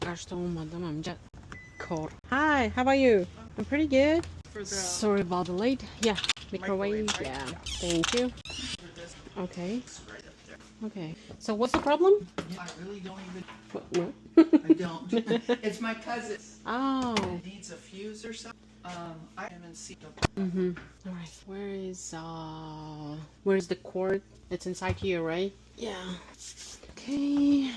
Пока что омадам амҷа кор. Hi, how are you? I'm pretty good. For the Sorry about the late. Yeah, microwave. Microwave, right? Yeah, thank you. For this. Okay. It's right up there. Okay. So what's the problem? I really don't even. What? No. I don't. It's my cousin's. Oh. It needs a fuse or something. I am in C. All right. Where is the cord? It's inside here, right? Yeah. Okay.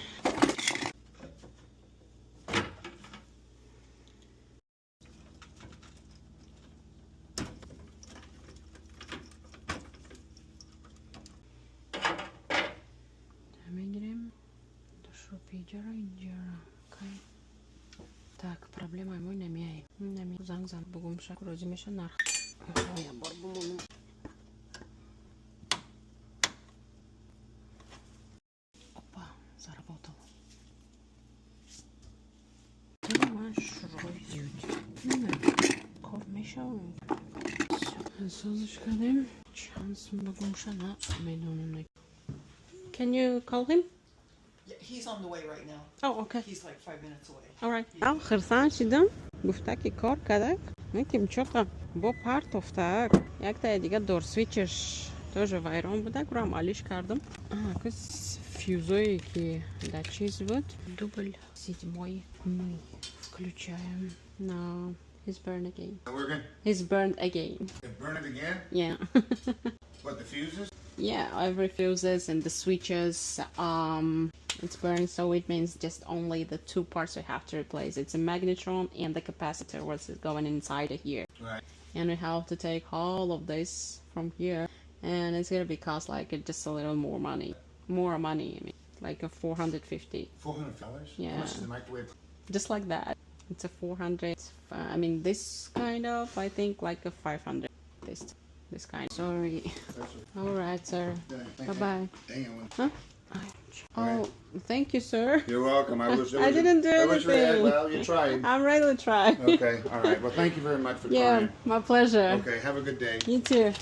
Мегирем душупиҷаро инҷаро. Okay. Так, проблемаи мо намеяй. Нами занг зан бугумша, розӣ меша, нарх. Я бор бумонум. Опа, заработал. Ман шурои кор мешавам. Созиш кардем. Чанд сум бугумша на медонам. Can you call him? Yeah, he's on the way right now. Oh, okay. He's like 5 minutes away. All right. Хирсан шидам, гуфта ки кор кардак, ки чота бо партофтак. Яктае дига door switch ш тоже вайрон будак, рам алиш кардам. Кус фьюзое ки да чиз буд. Дубль седьмой мы включаем. No, he's burned again. Not working? He's burned again. It burn it again? Yeah. What, the fuses? Yeah, every fuses and the switches, it's burned, so it means just only the two parts we have to replace. It's a magnetron and the capacitor, what's going inside here. And we have to take all of this from here, and it's gonna be cost like just a little more money, I mean, like a 450. $400? Yeah. How much is the microwave? Just like that. It's a 400, I mean, this kind of, I think like a 500, this kind. Sorry. That's All right, sir. okay. Bye bye. Damn. Huh? Oh, thank you, sir. You're welcome. I wish there I was a- didn't do I wish we had, anything. well, you tried. I'm ready to try. Okay. All right. Well, thank you very much for Yeah, trying. my pleasure. Okay. Have a good day. You too.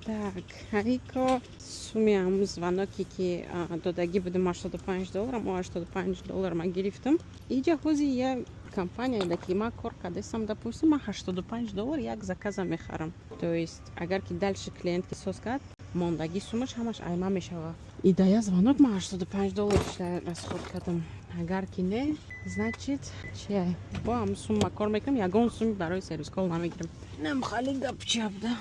Так, Арико, сумиам звонок е ки додагӣ будем 85 доллар, мо 85 доллар ма гирифтам. Иҷа ҳози я компания да ки ма кор кардесам, допустим, ма 85 доллар як заказа мехарам. То есть, агар ки дальше клиент ки соз кард, мондагӣ сумаш ҳамаш айма мешава. И да я звонок ма 85 доллар расход кардам. Агар ки не, значит, чия? Бо ҳам сумма кор мекунам, ягон сумми барои service call намегирам. Инам хали гапчаб да.